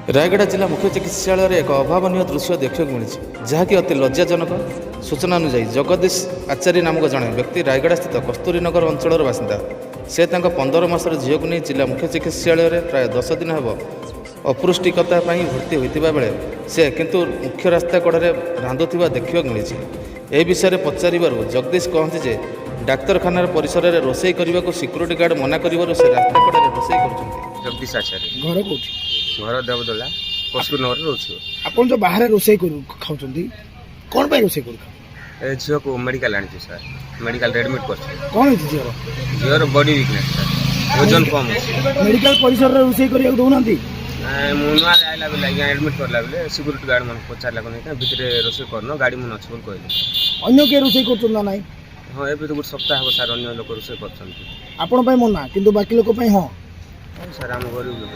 ରାୟଗଡ଼ା ଜିଲ୍ଲା ମୁଖ୍ୟ ଚିକିତ୍ସାଳୟରେ ଏକ ଅଭାବନୀୟ ଦୃଶ୍ୟ ଦେଖିବାକୁ ମିଳିଛି, ଯାହାକି ଅତି ଲଜ୍ଜାଜନକ। ସୂଚନା ଅନୁଯାୟୀ, ଜଗଦୀଶ ଆଚାରୀ ନାମକ ଜଣେ ବ୍ୟକ୍ତି ରାୟଗଡ଼ାସ୍ଥିତ କସ୍ତୁରୀନଗର ଅଞ୍ଚଳର ବାସିନ୍ଦା। ସେ ତାଙ୍କ 15 ମାସର ଝିଅକୁ ନେଇ ଜିଲ୍ଲା ମୁଖ୍ୟ ଚିକିତ୍ସାଳୟରେ ପ୍ରାୟ 10 ଦିନ ହେବ ଅପୃଷ୍ଟିକତା ପାଇଁ ଭର୍ତ୍ତି ହୋଇଥିବା ବେଳେ ସେ କିନ୍ତୁ ମୁଖ୍ୟ ରାସ୍ତା କଡ଼ରେ ରାନ୍ଧୁଥିବା ଦେଖିବାକୁ ମିଳିଛି। ଏହି ବିଷୟରେ ପଚାରିବାରୁ ଜଗଦୀଶ କହନ୍ତି ଯେ ଡାକ୍ତରଖାନାର ପରିସରରେ ରୋଷେଇ କରିବାକୁ ସିକ୍ୟୁରିଟି ଗାର୍ଡ଼ ମନା କରିବାରୁ ସେ ରାସ୍ତା କଡ଼ରେ ରୋଷେଇ କରୁଛନ୍ତି। ଜଗଦୀଶ ଆଚାର୍ଯ୍ୟ। ଘର କୋଉଠି? ଘର ଦେବଦୋଳା, କସ୍ତୁରୀ ନଗରରେ ରହୁଛୁ। ଆପଣ ଯୋଉ ବାହାରେ ରୋଷେଇ କରୁ ଖାଉଛନ୍ତି, କ'ଣ ପାଇଁ ରୋଷେଇ କରୁ ଖାଉ? ଏ ଝିଅକୁ ମେଡ଼ିକାଲ ଆଣିଛୁ ସାର୍, ମେଡ଼ିକାଲରେ ଆଡ଼ମିଟ୍ କରିଛୁ। କ'ଣ ହେଇଛି ଝିଅର? ଝିଅର ବଡି ୱିକନେସ୍ ସାର୍, ଓଜନ କମ୍ ଅଛି। ମେଡିକାଲ ପରିସରରେ ରୋଷେଇ କରିବାକୁ ଦଉନାହାନ୍ତି? ନାଇଁ, ମୁଁ ନୂଆରେ ଆଇଲା ବେଲେ ଆଜ୍ଞା, ଆଡ଼ମିଟ୍ କରିଲା ବେଲେ ସିକ୍ୟୁରିଟି ଗାର୍ଡ଼ ମାନଙ୍କୁ ପଚାରିଲା କ'ଣ ଭିତରେ ରୋଷେଇ କରୁନ, ଗାଡ଼ି ମୁନ ଅଛି ବୋଲି କହିଲେ। ଅନ୍ୟ କିଏ ରୋଷେଇ କରୁଛନ୍ତି ନା ନାହିଁ? ହଁ, ଏବେ ତ ଗୋଟେ ସପ୍ତାହ ହେବ ସାର୍, ଅନ୍ୟ ଲୋକ ରୋଷେଇ କରୁଛନ୍ତି। ଆପଣ ପାଇଁ ମନା, କିନ୍ତୁ ବାକି ଲୋକ ପାଇଁ ହଁ? ହଁ ସାର୍, ଆମ ଗରିବ ଲୋକ।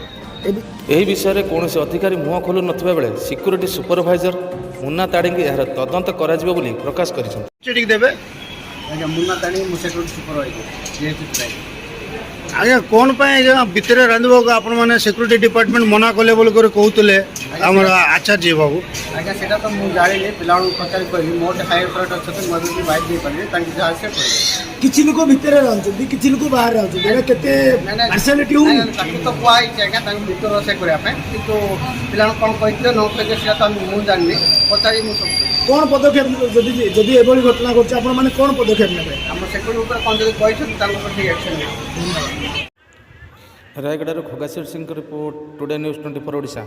ଏବେ ଏହି ବିଷୟରେ କୌଣସି ଅଧିକାରୀ ମୁହଁ ଖୋଲୁ ନଥିବା ବେଳେ ସିକ୍ୟୁରିଟି ସୁପରଭାଇଜର ମୁନ୍ନା ତାଡ଼ିଙ୍କୁ ଏହାର ତଦନ୍ତ କରାଯିବ ବୋଲି ପ୍ରକାଶ କରିଛନ୍ତି। ଟିକେ ଦେବେ। ଆଜ୍ଞା, ମୁନ୍ନା ତାଣି, ମୁଁ ସିକ୍ୟୁରିଟି ସୁପରଭାଇଜର ଜିଏଚ୍ ପ୍ରାଇମ୍। ଆଜ୍ଞା, କ'ଣ ପାଇଁ ଆଜ୍ଞା ଭିତରେ ରାନ୍ଧିବାକୁ ଆପଣମାନେ ସିକ୍ୟୁରିଟି ଡିପାର୍ଟମେଣ୍ଟ ମନା କଲେ ବୋଲି କରି କହୁଥିଲେ ଆମର ଆଚାର୍ଯ୍ୟ ବାବୁ। ଆଜ୍ଞା, ସେଇଟା ତ ମୁଁ ଜାଣିନି, ପିଲାମାନଙ୍କୁ ପଚାରି କହିବି। ମୋର ହାୟର ଅଥରିଟି ଅଛନ୍ତି, ମୁଁ ଏବେ ବି ବାଇଟ୍ ଦେଇପାରିବି, ତାଙ୍କୁ ଯାହା ସେ କହିବେ। କିଛି ଲୋକ ଭିତରେ ରହୁଛନ୍ତି, କିଛି ଲୋକ ବାହାରେ ରହୁଛନ୍ତି, ଏଇଟା କେତେ ନାଇଁ, ପାର୍ସିଆଲିଟି ହଉନି? ନାଇଁ, ତାକୁ ତ କୁହାହେଇଛି ଆଜ୍ଞା, ତାଙ୍କୁ ଭିତରେ ରୋଷେଇ କରିବା ପାଇଁ। କିନ୍ତୁ ପିଲାଙ୍କୁ କ'ଣ କହିଥିଲେ ନ କହିଥିଲେ, ସେଇଟା ତ ମୁଁ ଜାଣିନି। ପଚାରି ମୁଁ ସବୁ କହିବି। କ'ଣ ପଦକ୍ଷେପ ନେବେ? ଯଦି ଏଭଳି ଘଟଣା ଘଟୁଛି, ଆପଣ ମାନେ କ'ଣ ପଦକ୍ଷେପ ନେବେ? ଆମ ସିକ୍ୟୁରିଟି ଉପରେ କ'ଣ ଯଦି କହିଛନ୍ତି, ତାଙ୍କ ଉପରେ ଠିକ୍ ଆକ୍ସନ୍ ନେବେ। ରାୟଗଡ଼ାରୁ ଖଗାଶୀର ସିଂଙ୍କ ରିପୋର୍ଟ, ଟୁଡେ ନ୍ୟୁଜ୍ 24 ଓଡ଼ିଶା।